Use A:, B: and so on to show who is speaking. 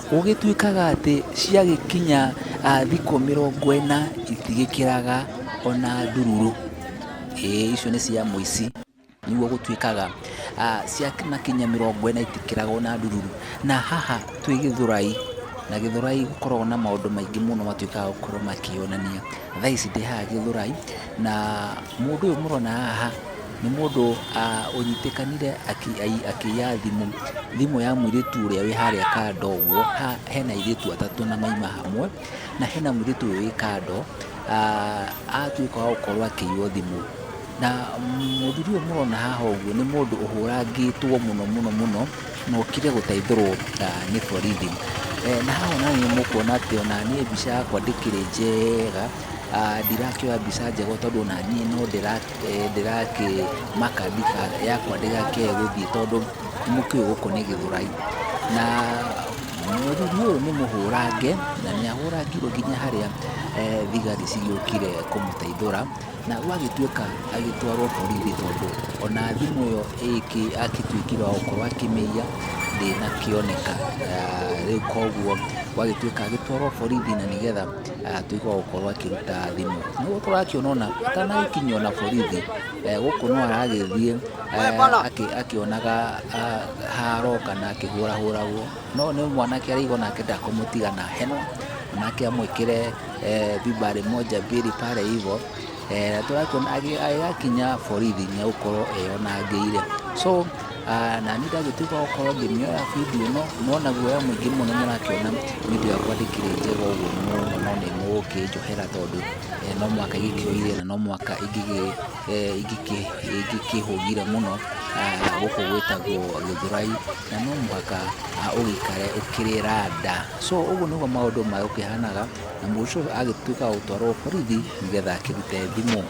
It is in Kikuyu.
A: Gũgĩtuĩkaga atĩ ciagĩkinya thikũ 40 itigĩkĩraga ona ndururu. Ĩĩ icio nĩ cia mũici. Nĩguo gũtuĩkaga ciakinya 40 itikĩraga ona ndururu. Na haha twĩ Gĩthũrai, na Gĩthũrai gũkoragwo na maũndũ maingĩ mũno matuĩkaga gũkorwo makĩyonania. Thaa ici ndĩ haha Gĩthũrai, na mũndũ ũyũ mũrona haha nĩ mũndũ ũnyitĩkanire akĩiya thimũ, thimũ ya mũirĩtu ũrĩa wĩ harĩa kando ũguo. Haha hena airĩtu atatũ na maima hamwe, na hena mũirĩtu ũyũ wĩ kando, atuĩka wa gũkorwo akĩiywo thimũ. Na mũthuri ũyũ mũrona haha ũguo nĩ mũndũ ũhũrangĩtwo mũno mũno mũno, na okire gũteithũrwo nĩ borithi. Na haha ona nĩ mũkuona atĩ ona niĩ mbica yakwa ndĩkĩrĩ njega, ndirakĩoya mbica njega tondũ ona niĩ no ndĩrakĩmaka yakwa ndĩgakĩae gũthiĩ tondũ nĩ mũkĩũĩ gũkũ nĩ Gĩthũrai. Na mũthuri ũyũ nĩ mũhũrange, na nĩ ahũrangirwo nginya harĩa thigari cigĩũkire kũmũteithũra. Na gwagĩtuĩka agĩtwarwo borithi tondũ ona thimũ ĩyo agĩtuĩkire wa gũkorwo akĩmĩiya ndĩnakĩoneka. Rĩu koguo gwagĩtuĩka agĩtwarwo borithi na nĩgetha atuĩke wa gũkorwo akĩruta thimũ. Nĩguo tũrakĩona ona atanagĩkinya ona borithi, gũkũ no aragĩthiĩ akĩonaga haro kana akĩhũrahũragwo. No nĩ mwanake araigua onake ndakũmũtiga na heno, onake amwĩkĩre vibari moja mbili pale hivo. Na tũrakĩona agĩgakinya borithi nĩ egũkorwo eyonangĩire. So nani ndagĩtuĩka wa gũkorwo ngĩmĩoya video ĩno, no na guoya mũingĩ mũno mũrakĩona video yakwa ndĩkĩrĩ njega ũguo mũno, no nĩ mũgũkĩnjohera tondũ no mũhaka ingĩkĩoire na no mũhaka ingĩkĩhũgire mũno. Gũkũ gwĩtagwo Gĩthũrai na no mũhaka ũgĩikare ũkĩrĩ rada. So ũguo nĩguo maũndũ magũkĩhanaga, na mũndũ ũcio agĩtuĩka wa gũtwarwo borithi nĩgetha akĩrute thimũ.